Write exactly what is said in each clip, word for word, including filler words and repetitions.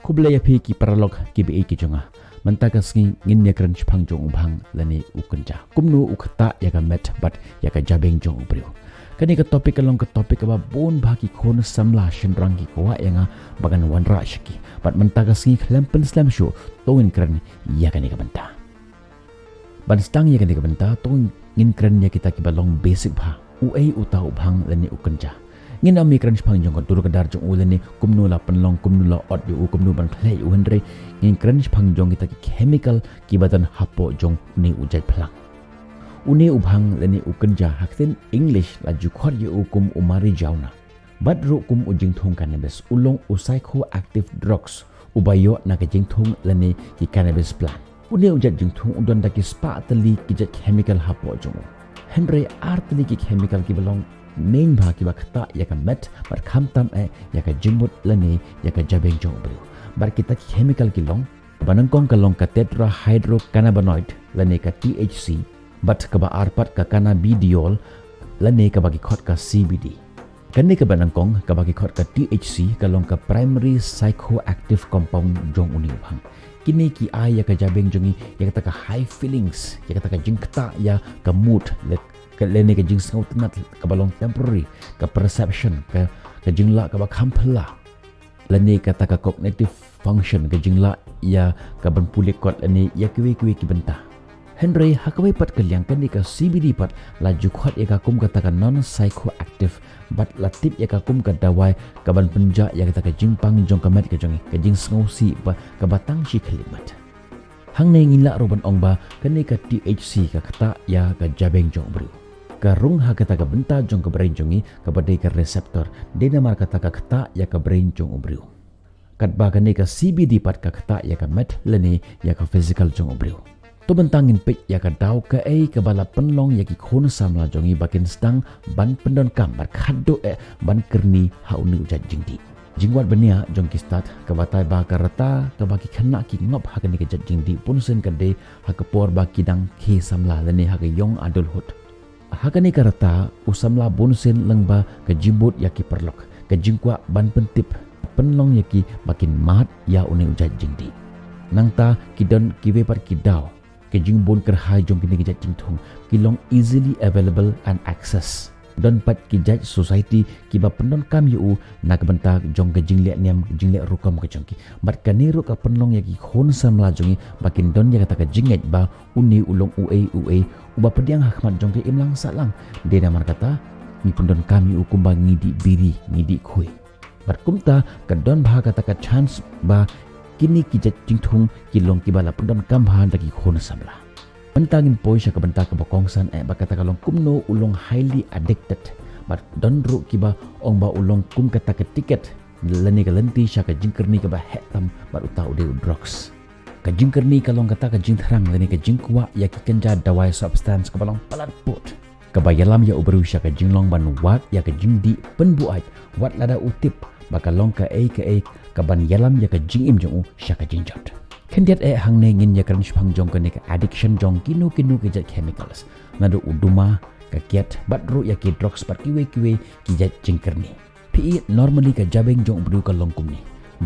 Khublei ïa phi ki paralok ki ba ïeit ki jong nga. Mynta ka sngi ngin ïa kren shaphang jong u bhang lane u kynja. Kumno u ktah ïa ka met bad ïa ka jabieng jong u briew. Kane ka topic ka long ka topic kaba bun bha ki khun samla shynrang ki kwah ïa nga ba ngan wanrah sha ki. Bad mynta ka sngi khlem pynslem shuh to ngin kren ïa kane ka bynta. Ban sdang ïa kane ka bynta to ngin kren ïa kita kiba long basic bha. Uei uta u bhang lane u kynja. Ngin ym ïa kren shaphang jong ka dur ka dar jong u lane kumno la pynlong, kumno la ot ïa u, kumno ban khleh ïa u, hynrei ngin kren shaphang jong kita ki chemical kiba don hapoh jong une u jait phlang. Une u bhang lane u kynja ha ktien English la ju khot ïa u kum u marijuana. Bad ruh kum u jingthung cannabis, u long u psychoactive drugs uba ïoh na ka jingthung lane ki cannabis plant. Une u jait jingthung u don da ki spah tylli ki jait chemical hapoh jong u. Hynrei ar tylli ki chemical kiba long main bha kiba ktah ïa ka met bad khamtam eh ïa ka jingmut lane ïa ka jabieng jong u briew. Bad kita ki chemical ki long, kaba nyngkong ka long ka tetrahydrocannabinoid lane ka T H C, bad kaba ar pat ka cannabidiol lane kaba ki khot ka C B D. Kane kaba nyngkong kaba ki khot ka T H C ka long ka primary psychoactive compound jong une u bhang. Kine ki ai ïa ka jabieng jong ngi ïa kata ka high feelings, ïa kata ka jingktah ïa ka mood, le-, ka lane ka jingsngewtynnat kaba long temporary, ka perception, ka, ka jinglah kaba kham phylla. Lane kata ka cognitive function, ka jinglah ïa ka ban pule kot lane ïa kiwei kiwei ki bynta. Hynrei ha kawei pat ka liang kane ka C B D pat la ju khot ïa ka kum kata ka non psychoactive bad la tip ïa ka kum ka dawai kaban pynjah ïa kata ka jingpang jong ka met ka jong ngi, ka jingsngewsih ba kaba tang shi khyllipmat. Hangne ngin lah ruh ban ong ba kane ka T H C ka ktah ïa ka jabieng jong u briew. Ka rung ha kata ka bynta jong ka brain jong ngi kaba dei ka receptor, dei namar kata ka ktah ïa ka brain jong u briew. Katba kane ka C B D pat ka ktah ïa ka met lane ïa ka physical jong u briew. To mynta ngin peit ïa ka daw kaei kaba la pynlong ïa ki khun samla jong ngi ba kin sdang ban pyndonkam bad khatduh eh ban kyrni ha une u jait jingdih. Jingwad bniah jong ki stad ka batai ba ka rta kaba ki khynnah ki ngop ha kane ka jait jingdih bunsien ka dei ha ka por ba ki dang khie samla lane ha ka young adulthood. Ha kane ka rta u samla bunsien lyngba ka jingmut ïa ki paralok, ka jingkwah ban pyntip, pynlong ïa ki ba kin mad ïa une u jait jingdih. Nangta ki don kiwei pat ki daw, ka jingbun kyrhai jong kine ki jait jingthung ki long easily available and access. Don pat ki jait society kiba pyndonkam ïa u na ka bynta jong ka jingleh niam, ka jingleh rukom ka jong ki. Bad kane ruh ka pynlong ïa ki khun samla jong ngi ba kin don ïa kata ka jingngeit ba une u long uei uei uba pdiang ha khmat jong ka imlang sahlang. Dei namar kata ngi pyndonkam ïa u kumba ngi dih biri, ngi dih khui. Bad kumta ka don bha kata ka chance ba kine ki jait jingthung ki long kiba la pyndonkam bha da ki khun samla. Mynta ngin poi sha ka bynta kaba kongsan eh ba kata ka long kumno u long highly addicted. Bad don ruh kiba ong ba u long kum kata ka tiket lane ka lynti sha ka jingkyrni kaba heh tam bad uta u dei u drugs. Ka jingkyrni ka long kata ka jingthrang lane ka jingkwah ïa ki kynja dawai substance kaba long palat put, kaba ïalam ïa u briew sha ka jinglong ban wad ïa ka jingdih pynbuaid wat lada u tip ba ka long kaei kaei kaban ïalam ïa ka jingim jong u sha ka jingjot. Khyndiat eh hangne ngin ïa kren shaphang jong kane ka addiction jong kino kino ki jait chemicals, naduh u duma, ka kiat bad ruh ïa ki drugs bad kiwei kiwei ki jait jingkyrni. Phi i, normally ka jabieng jong u briew ka long kumne.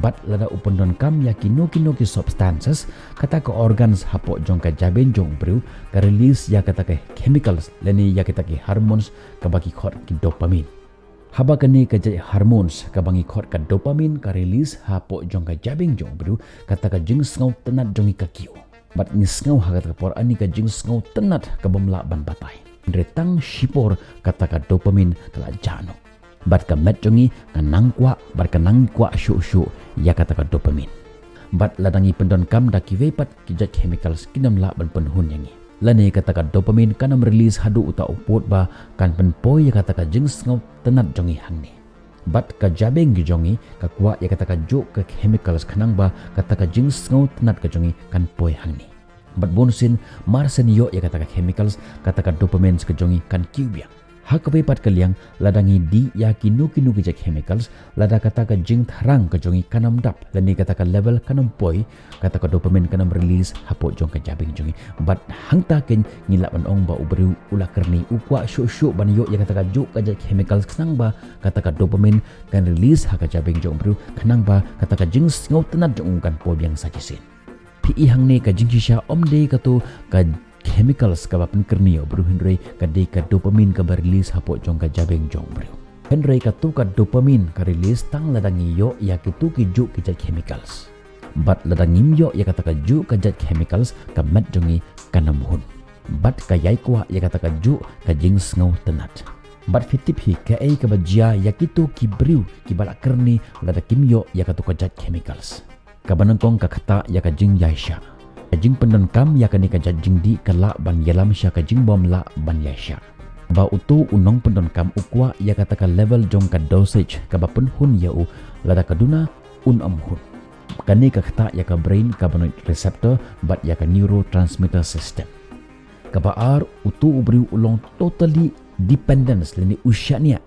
Bad lada u pyndonkam ïa kino kino ki substances, kata ka organs hapoh jong ka jabieng jong u briew ka release ïa kata ka chemicals lane ïa kata ki hormones kaba ki khot ki dopamine. Haba kane ka jait hormones kaba ngi khot ka dopamine ka release hapoh jong ka jabieng jong u briew, kata ka jingsngewtynnat jong ngi ka kiew. Bad ngi sngew ha kata ka por ani ka jingsngewtynnat kabym lah ban batai. Hynrei tang shipor kata ka dopamine ka la jah noh. Bad ka met jong ngi ka nang kwah, bad ka nang kwah shuh shuh ïa kata ka dopamine. Bad lada ngi pyndonkam da kiwei pat ki jait chemicals kin ym lah ban pynhun ïa ngi. Lane kata ka dopamine kan ym release haduh uta u pud ba kan pynpoi ïa kata ka jingsngewtynnat jong ngi hangne. Bad ka jabieng ki jong ngi ka kwah ïa kata ka juh ka chemicals khnang ba kata ka jingsngewtynnat ka jong ngi kan poi hangne. Bad bunsien mar shen ïoh ïa kata ka chemicals, kata ka dopamines ka jong ngi kan kiew biang. Ha kawei pat ka liang, lada ngi dih ïa kino kino ki jait chemicals, lada kata ka jingthrang ka jong ngi kan ym dap, lane kata ka level kan ym poi, kata ka dopamine kan ym release hapoh jong ka jabieng jong ngi. Bad hangta keiñ ngi lah ban ong ba u briew u la kyrni, u kwah shuh shuh ban ïoh ïa kata kajuh ka jait chemicals khnang ba kata ka dopamine kan release ha ka jabieng jong u briew, khnang ba kata ka jingsngewtynnad jong u kan poi biang sa shisien. Phi i hangne ka jingshisha ym dei kato ka chemicals kaba pynkyrni ïa u briew, hynrei ka dei ka dopamine kaba release hapoh jong ka jabieng jong u briew. Hynrei kato ka dopamine ka release tang lada ngi ïoh ïa kito kijuh ki jait chemicals. Bad lada ngim ïoh ïa kata kajuh ka jait chemicals, ka met jong ngi kan ym hun. Bad ka ïai kwah ïa kata kajuh ka jingsngewtynnad. Bad phi tip hi kaei kaba jia ïa kito ki briew kiba la kyrni lada kim ïoh ïa kato ka jait chemicals? Kaba nyngkong, ka ktah ïa ka jingïaishah. Ka jingpyndonkam ïa kane ka jait jingdih ka lah ban ïalam sha ka jingbymlah ban ïaishah. Ba uto u nongpyndonkam u kwah ïa kata ka level jong ka dosage kaba pynhun ïa u, lada ka duna un ym hun. Kane ka ktah ïa ka brain cannabinoid receptor bad ïa ka neurotransmitter system. Kaba ar, uto u briew u long totally dependence lane u shaniah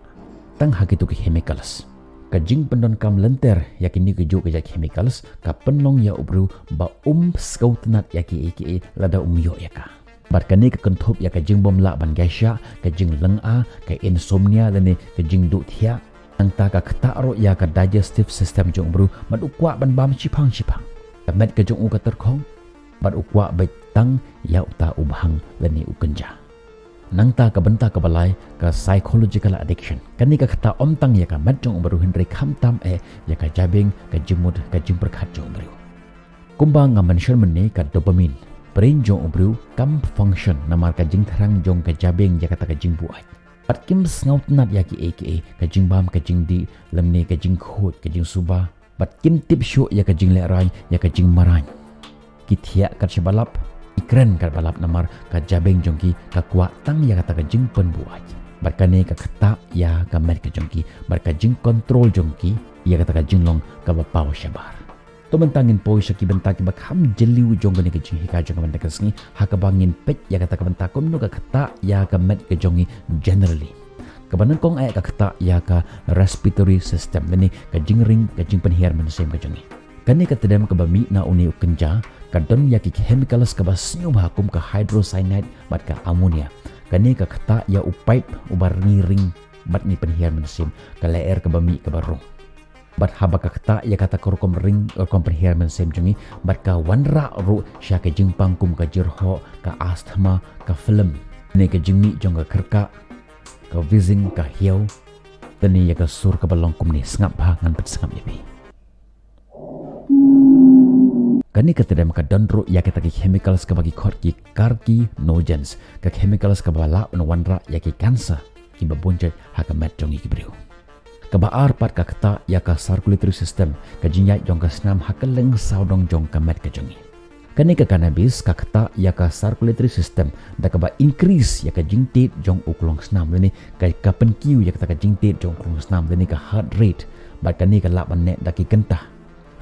tang ha kito ki chemicals. Ka jingpyndonkam lynter ïa kine kijuh ki jait chemicals ka pynlong ïa u briew ba um sngewtynnad ïa kiei kiei lada um ïoh ïa ka. Bad kane ka kynthup ïa ka jingbymlah ban ïaishah, ka jinglynga, ka insomnia lane ka jingduh thiah. Nangta ka ktah ruh ïa ka digestive system jong u briew, bad u kwah ban bam shiphang shiphang. Ka met ka jong u ka tyrkhong, bad u kwah beit tang ïa uta u bhang lane u kynja. Nangta ka bynta kaba lai, ka psychological addiction. Kane ka ktah ym tang ïa ka met jong u briew hynrei khamtam eh ïa ka jabieng, ka jingmut, ka jingpyrkhat jong u briew. Kumba nga mention mynne, ka dopamine, brain jong u briew kam function namar ka jingthrang jong ka jabieng ïa kata ka jingbuaid. Bad kim sngewtynnad ïa kiei kiei, ka jingbam, ka jingdih, lymne ka jingkhuid, ka jingsuba. Bad kim tip shuh ïa ka jinglehrain, ïa ka jingmaraiñ. Ki thiah kat shaba lap, ki kren kat ba lap namar ka jabieng jong ki ka kwah tang ïa kata ka jingpynbuaid. Bad kane ka ktah ïa ka met ka jong ki, bad ka jingkontrol jong ki ïa kata ka jinglong kaba paw shabar. To mynta ngin poi sha ki bynta kiba kham jylliew jong kane ka jinghikai jong ka bynta ka sngi, ha kaba ngin peit ïa kata ka bynta kumno ka ktah ïa ka met ka jong ngi generally. Kaba nyngkong eh ka ktah ïa ka respiratory system, lane ka jingring, ka jingpynhiar mynsiem ka jong ngi. Kane ka tdem kaba mih na une u kynja, ka don ïa ki chemicals kaba sniew bha kum ka hydrocyanide bad ka ammonia. Kane ka ktah ïa u pipe uba ngi ring bad ngi pynhiar mynsiem, ka lyer kaba mih kaba rung. Bad haba ka ktah ïa kata ka rukom ring, rukom pynhiar mynsiem jong ngi, bad ka wanrah ruh sha ka jingpang kum ka jyrhoh, ka asthma, ka phlegm, ne ka jingmih jong ka kyrkah, ka wheezing, ka hiaw, lane ïa ka sur kaba long kumne, sngap bha, ngan pynsngap ïa phi. Kane ka tdem ka don ruh ïa kita ki chemicals kaba ki khot ki carcinogens, ka chemicals kaba lah ban wanrah ïa ki cancer kiba bun jait ha ka met jong ngi ki briew. Kaba ar pat ka ktah ïa ka circulatory system, ka jingïaid jong ka snam ha kylleng sawdong jong ka met ka jong ngi. Kane ka cannabis ka ktah ïa ka circulatory system da kaba increase ïa ka jingtied jong u klongsnam, lane ka, ka pynkiew ïa kata ka jingtied jong u klongsnam, lane ka heart rate, bad kane ka lah ban neh da ki kynta.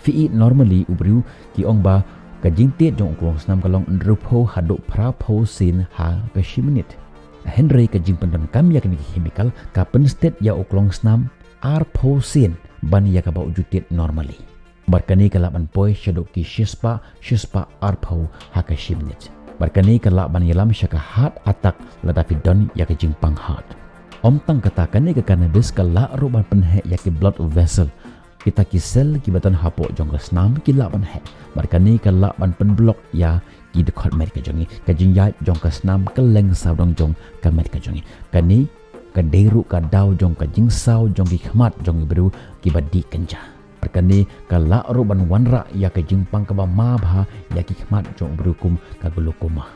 Phi i normally u briew ki ong ba ka jingtied jong u klongsnam ka long hynriewphew haduh phraphew sien ha ka shi minit. Hynrei ka jingpyndonkam ïa kane ka chemical ka pynsted ïa u klongsnam arphew sien ban ïa kaba u ju tied normally. Bad kane ka lah ban poi shaduh ki shispah, shispah arphew ha ka shi minit. Bad kane ka lah ban ïalam sha ka heart attack lada phi don ïa ka jingpang heart. Ym tang kata, kane ka cannabis ka lah ruh ban pynheh ïa ki blood vessel. Kita ki sel kiba don hapoh jong ka snam ki lah ban heh. Bad kane ka lah ban pynblock ïa ki dkhot met ka jong ngi, ka jingïaid jong ka snam kylleng sawdong jong ka met ka jong ngi. Kane ka dei ruh ka daw jong ka jingsaw jong ki khmat jong ki briew kiba dih kynja. Bad kane ka lah ruh ban wanrah ïa ka jingpang kaba ma bha ïa ki khmat jong u briew kum ka glaucoma.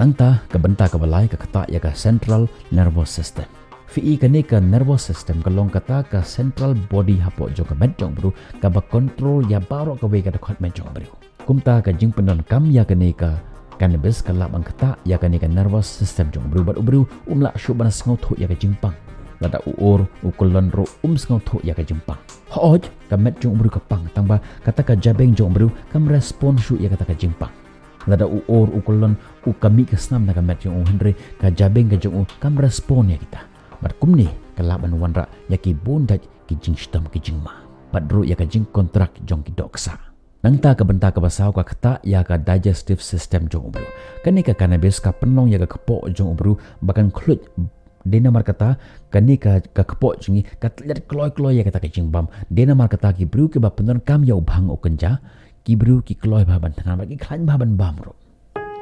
Nangta ka bynta kaba lai ka ktah ïa ka central nervous system. Phi i kane ka nervous system ka long kata ka central body hapoh jong ka met jong u briew kaba control ïa baroh kawei ka dkhot met jong u briew. Kumta ka jingpyndonkam ïa kane ka cannabis ka lah ban ktah ïa kane ka nervous system jong u briew bad u briew um lah shuh ban sngewthuh ïa ka jingpang. Lada u ur u kyllon ruh um sngewthuh ïa ka jingpang. Hooid, ka met jong u briew ka pang, tangba kata ka jabieng jong u briew kam respond shuh ïa kata ka jingpang. Lada u ur u kyllon u ka mih ka snam na ka met jong u, hynrei ka jabieng ka jong u kam respond ïa kita. Bad kumne ka lah ban wanrah ïa ki bun jait ki jingshitom ki jingma. Bad ruh ïa ka jingkontrak jong ki dohksah. Nangta ka bynta kaba saw ka ktah ïa ka digestive system jong u briew. Kane ka cannabis ka pynlong ïa ka kpoh jong u briew ba kan khluit. Dei namar kata kane ka, ka kpoh jong ngi ka tlot kloi kloi ïa kata ka jingbam. Dei namar kata ki briew kiba pyndonkam ïa u bhang u kynja, ki briew ki kloi bha ban thngan bad ki khlaiñ bha ban bam ruh.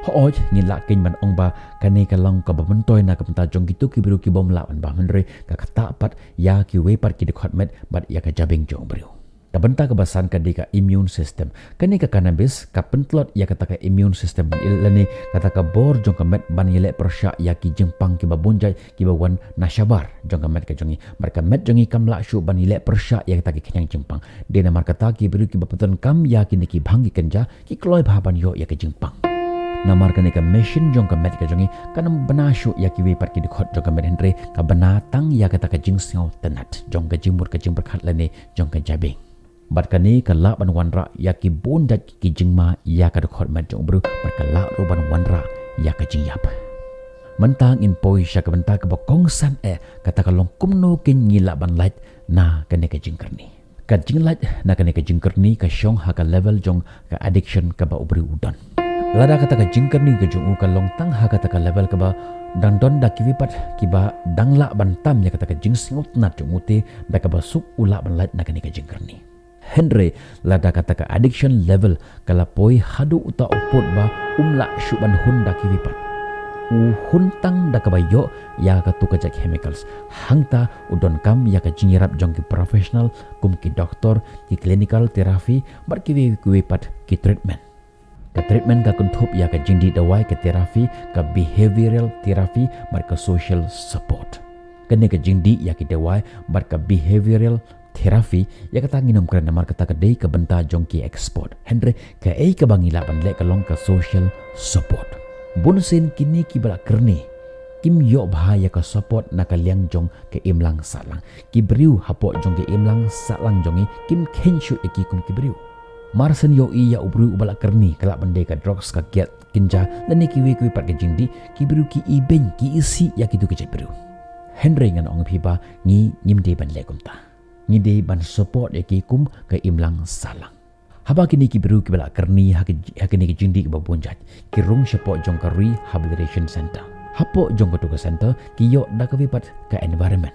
Hooid, ngi lah keiñ ban ong ba kane ka long kaba myntoi na ka bynta jong kito ki briew ki bym lah ban bam, hynrei ka ktah pat ïa kiwei pat ki dkhot met bad ïa ka jabieng jong u briew. Ka bynta kaba san ka dei ka immune system. Kane ka cannabis ka pyntlot ïa kata ka immune system lane kata ka bor jong ka met ban ïaleh pyrshah ïa ki jingpang kiba bun jait kiba wan na shabar jong ka met ka jong ngi. Bad ka met jong ngi kam lah shuh ban ïaleh pyrshah ïa kata ki khñiang jingpang. Dei namar kata ki briew kiba pyndonkam ïa kine ki bhang ki kynja ki kloi bha ban ïoh ïa ka jingpang. Namar kane ka machine jong ka met ka jong ngi kam bna shuh ïa kiwei pat ki dkhot jong ka met, hynrei ka bna tang ïa kata ka jingsngewtynnat jong ka jingmut ka jingpyrkhat lane jong ka jabieng. Bad kane ka lah ban wanrah ïa ki bun jait ki jingma ïa ka dkhot met jong u briew, bad ka lah ruh ban wanrah ïa ka jingïap. Mynta ngin poi sha ka bynta kaba kongsan eh, kata ka long kumno keiñ ngi lah ban lait na kane ka jingkyrni. Ka jinglait na kane ka jingkyrni ka shong ha ka level jong ka addiction kaba u briew u don. Lada kata ka jingkyrni ka jong u ka long tang ha kata ka level kaba dang don da kiwei pat kiba dang lah ban tam ïa kata ka jingsngewtynnat jong u te da kaba suk u lah ban lait na kane ka jingkyrni. Hynrei lada kata ka addiction level ka la poi haduh uta u pud ba um lah shuh ban hun da kiwei pat. U hun tang da kaba ïoh ïa katu ka jait chemicals. Hangta u donkam ïa ka jingïarap jong ki professional kum ki doktor, ki clinical therapy bad kiwei kiwei pat ki treatment. Ka treatment ka kynthup ïa ka jingdih dawai, ka therapy, ka behavioral therapy bad ka social support. Kane ka jingdih ïa ki dawai bad ka behavioral therapy, ïa kata ngin ym kren namar kata ka dei ka bynta jong ki expert. Hynrei kaei kaba ngi lah ban leh ka long ka social support. Bunsien kine kiba la kyrni kim ïoh bha ïa ka support na ka liang jong ka imlang sahlang. Ki briew hapoh jong ka imlang sahlang jong ngi kim kheiñ shuh ïa ki kum ki briew. Mar shen ïohi ïa u briew uba la kyrni, ka lah ban dei ka drugs, ka giat, kynja lane kiwei kiwei pat ka jingdih, ki briew ki ibeiñ, ki isih ïa kitu ki jait briew. Hynrei ngan ong ïa phi ba ngi ngim dei ban leh kumta. Ngi dei ban support ïa ki kum ka imlang sahlang. Haba kine ki briew kiba la kyrni ha ki, ha kine ki jingdih kiba bun jait, ki rung shapoh jong ka rehabilitation center. Hapoh jong katu ka center ki ïoh da kawei pat ka environment.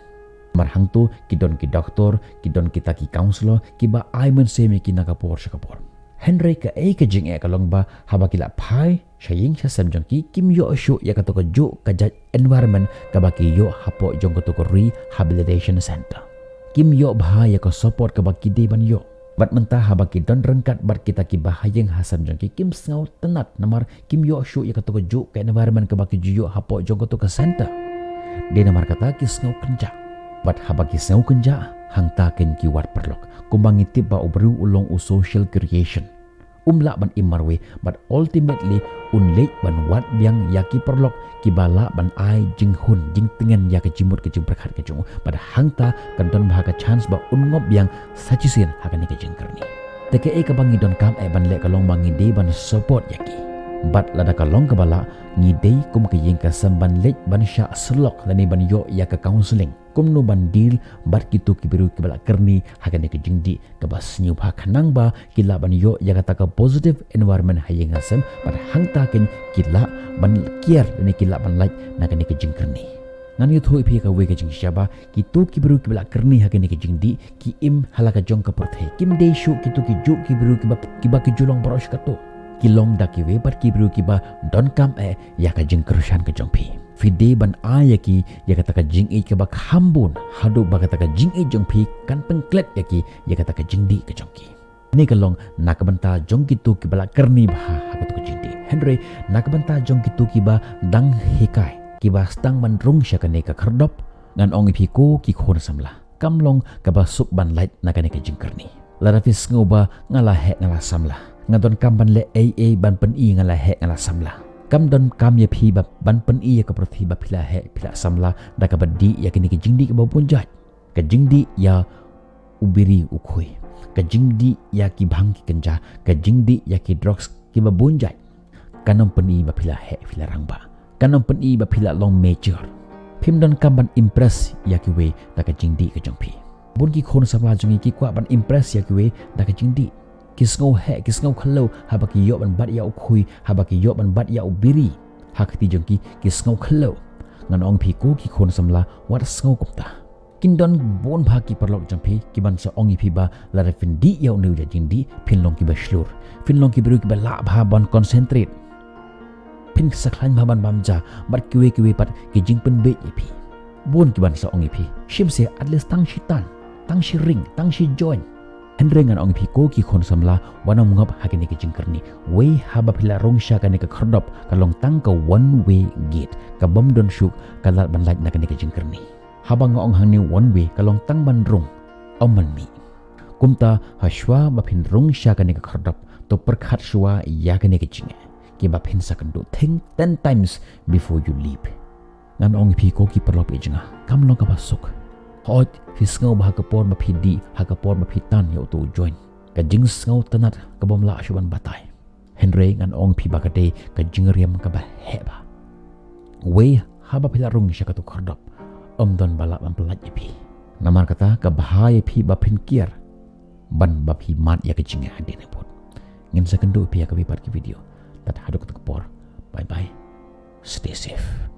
Mar hangtu ki don ki doktor, ki don kita ki counsellor kiba ai mynsiem ïa ki na ka por sha ka por. Hynrei kaei ka jingeh ka long ba haba ki la phai sha ïing sha sem jong ki, kim ïoh shuh ïa katu ka juh ka jait environment kaba ki ïoh hapoh jong katu ka rehabilitation center. Kim ïoh bha ïa ka support kaba ki dei ban ïoh. Bad mynta haba ki don ryngkat bad kita kiba ha ïing ha sem jong ki, kim sngewtynnat namar kim ïoh shuh ïa katu ka juh ka environment kaba ki ju ïoh hapoh jong katu ka center. Dei namar kata ki sngew kynjah. Bad haba ki sngew kynjah, hangta keiñ ki wad paralok. Kumba ngi tip ba u briew u long u social creation. Um lah ban im marwei, bad ultimately un leit ban wad biang ïa ki paralok kiba lah ban ai jinghun jingtngen ïa ka jingmut ka jingpyrkhat ka jong u. Bad hangta kan don bha ka chance ba un ngop biang sa shisien ha kane ka jingkyrni. Te kaei kaba ngi donkam eh ban leh ka long ba ngi dei ban support ïa ki. Bad lada ka long kaba lah, ngi dei kum ka ïing ka sem ban leit ban shah syllok lane ban ïoh ïa ka counselling. Kumno ban deal bad kitu ki briew kiba la kyrni ha kane ka jingdih kaba sniew bha khnang ba ki lah ban ïoh ïa kata ka positive environment ha ïing ha sem, bad hangta keiñ ki lah ban kiar lane ki lah ban lait na kane ka jingkyrni. Ngan ïathuh ïa phi kawei ka jingshisha ba kitu ki briew kiba la kyrni ha kane ka jingdih ki im ha la ka jong ka pyrthei. Kim dei shuh kitu ki juh ki briew kiba, kiba ki ju long baroh shi katto. Ki long da kiwei pat ki briew kiba donkam eh ïa ka jingkyrshan ka jong phi. Phi dei ban ai ïa ki ïa kata ka jingïeit kaba kham bun, haduh ba kata ka jingïeit jong phi kan pynklet ïa ki ïa kata ka jingdih ka jong ki. Kane ka long na ka bynta jong kitu kiba la kyrni bha ha katu ka jingdih. Hynrei na ka bynta jong kitu kiba dang hikai, kiba sdang ban rung sha kane ka khyrdop, ngan ong ïa phi ko ki khun samla, kam long kaba suk ban lait na kane ka jingkyrni. Lada phi sngew ba nga la heh nga la samla, nga donkam ban leh ei ei ban pyni nga la heh nga la samla. Kam donkam ïa phi ba ban pyni ïa ka pyrthei ba phi la heh phi la samla da kaba dih ïa kine ki jingdih kiba bun jait. Ka jingdih ïa u biri u khui, ka jingdih ïa ki bhang ki kynja, ka jingdih ïa ki drugs kiba bun jait. Kan ym pyni ba phi la heh phi la rangbah. Kan ym pyni ba phi la long mature. Phim donkam ban impress ïa kiwei da ka jingdih ka jong phi. Bun ki khun samla jong ngi ki kwah ban impress ïa kiwei da ka jingdih. Ki sngew heh, ki sngew khlem haba ki ïoh ban bat ïa u khui, haba ki ïoh ban bat ïa u biri. Ha kti jong ki, ki sngew khlem. Ngan ong phi ko ki khun samla, wat sngew kumta. Kin don bun bha ki paralok jong phi, ki ban sa ong ïa phi ba lada phin dih ïa une u jingdih, phin long kiba shlur. Phin long ki briew kiba lah bha ban concentrate. Phin sa khlaiñ bha ban bam ja, bad kiwei kiwei pat ki jingpynbeit ïa phi. Bun ki ban sa ong ïa phi, shim se at least tang shi tan, tang shi ring, tang shi join. Hynrei ngan ong ïa phi ko ki khun samla, wat nym ngop ha kane ka jingkyrni. Wei haba phi la rung sha kane ka khyrdop, ka long tang ka one way gate, ka bym don shuh ka lad ban lait na kane ka jingkyrni. Haba nga ong hangne one way ka long tang ban rung, ym ban mih. Kumta ha shuwa ba phin rung sha kane ka khyrdop, to pyrkhat shuwa ïa kane ka jingeh. Kiba phin sa kynduh, think ten times before you leap. Ngan ong ïa phi ko ki paralok jong nga, kam long kaba suk. Hooid, phi sngew ba ha ka por ba phi dih, ha ka por ba phi tan ïa uto u join, ka jingsngew tynnad ka bym lah shuh ban batai. Hynrei ngan ong phi ba ka dei ka jingriam kaba heh bha. Wei haba phi la rung sha kato ka khyrdop, ym don ba lah ban pyllait ïa phi. Namar kata ka bha ïa phi ba phin kiar ban ba phi mad ïa ka jingeh hadien habud. Ngin sa kynduh phi ha kawei pat ka video. Tad haduh kato ka por. Bye bye. Stay safe.